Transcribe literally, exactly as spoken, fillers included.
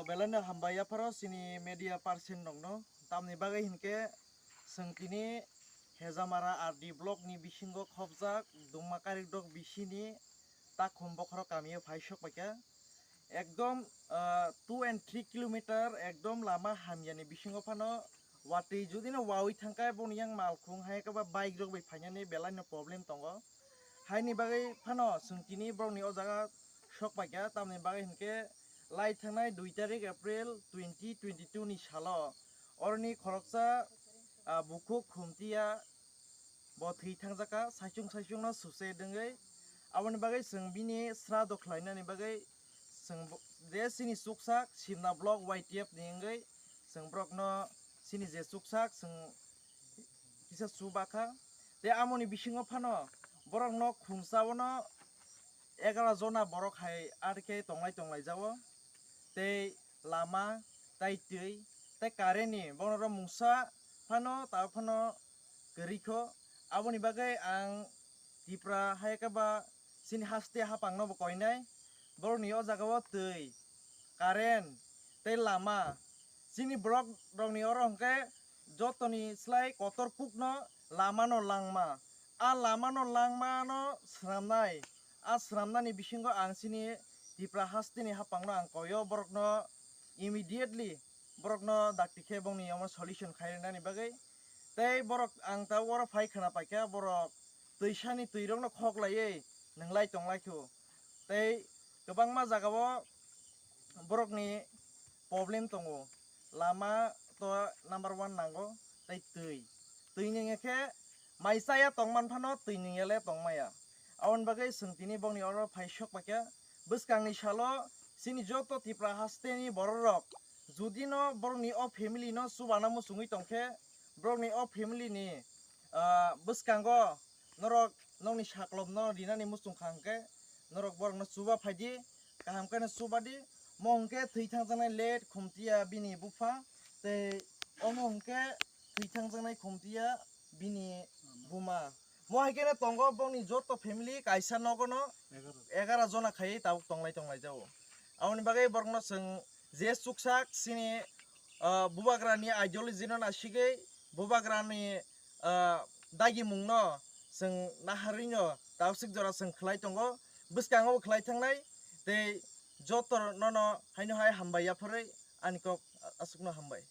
Belai no hambai yapharo chini media person rokno. Tamni bagwi hinkhe chwng tini Hejamara R D block ni bisingo khopjak Dungma Karik dok bisini Takhum Bokhorok kamio phai sok paikha. Ekdom, ah, two and three kilometer ekdom lama hamyani bisingo phano watwi judino wawi thangkha boni yang malkhung hai khe ba bike rok bai phainani belai no problem tongo. Haini bagwi phano chwng tini borokni o jaga sok paikha, tamni bagwi hinkhe lai thangnai dui tarik April twenty twenty-two ni salo oroni khoroksa, ah, bukhuk Khumtiya bo thwi thangjakha saichung saichungno suicide wngwi. Aboni bagwi chwng bini srado khlainani bagwi chwng bo-, je chini chuksak Simna block Y T F ni wngwi chwng borokno chini je chuksak chwng kisa chuba kha. Tei amoni bisingo phano borokno khungsa bono egaro jona borok hai R K tonglai tonglai jago. Tei lama, tei twi, tei current ni bono rok mungsa phano tabuk phano kwrwi kho. Aboni bagwi ang Tipra hai khe ba chini haste hapang no bo koinai. Borokni o jaga o twi, current, tei lama. Chini borok rokni oro hwnkhe jotoni slai kotor pukno lama no langma. A lama no langma no swnamnai. A swnamnani bisingo ang chini Tipra hasteni hapang no ang koyo borokno immediately borokno dakti khe bongni omo solution khai rwnani bagwi. Tei borok ang ta oro phai khna paikha borok twisani twirokno khoklaiwi nwnglai tonglaikho. Tei kwbangma jagao borokni problem tongo. Lama to number one nango, tei twi. Twi nungya khe mai chaya tongman phano twi nungya le tongmaya. Aboni bagwi chwng tini bongni oro phai sok paikha. Bwskangni salo chini joto Tipra hasteni bororok judino borokni o family no chubana muchungwi tongkhe, borokni o family ni, ah, bwskango norok nokni saklopno rinani muchungkha hwnkhe norok borokno chuba phaidi, kaham khe no chubadi. Mo hwnkhe thwi thangjaknai late Khumtiya bini bupha, tei omo hwnkhe thwi thangjaknai Khumtiya bini buma. Mo hai khe no tongo bongni joto family kaisa nogono egaro jona khai tabuk tonglai tonglai jago. Aboni bagwi borokno chwng je chuksak chini, ah, bubagrani ideology no nasigwi bubagrani, ah, dagimungno chwng naharwino tausik jora chwng khlai tongo, bwskango bo khlai thangnai tei joto nono haino hai hambai yaphorwi ani kok aswkno hambai.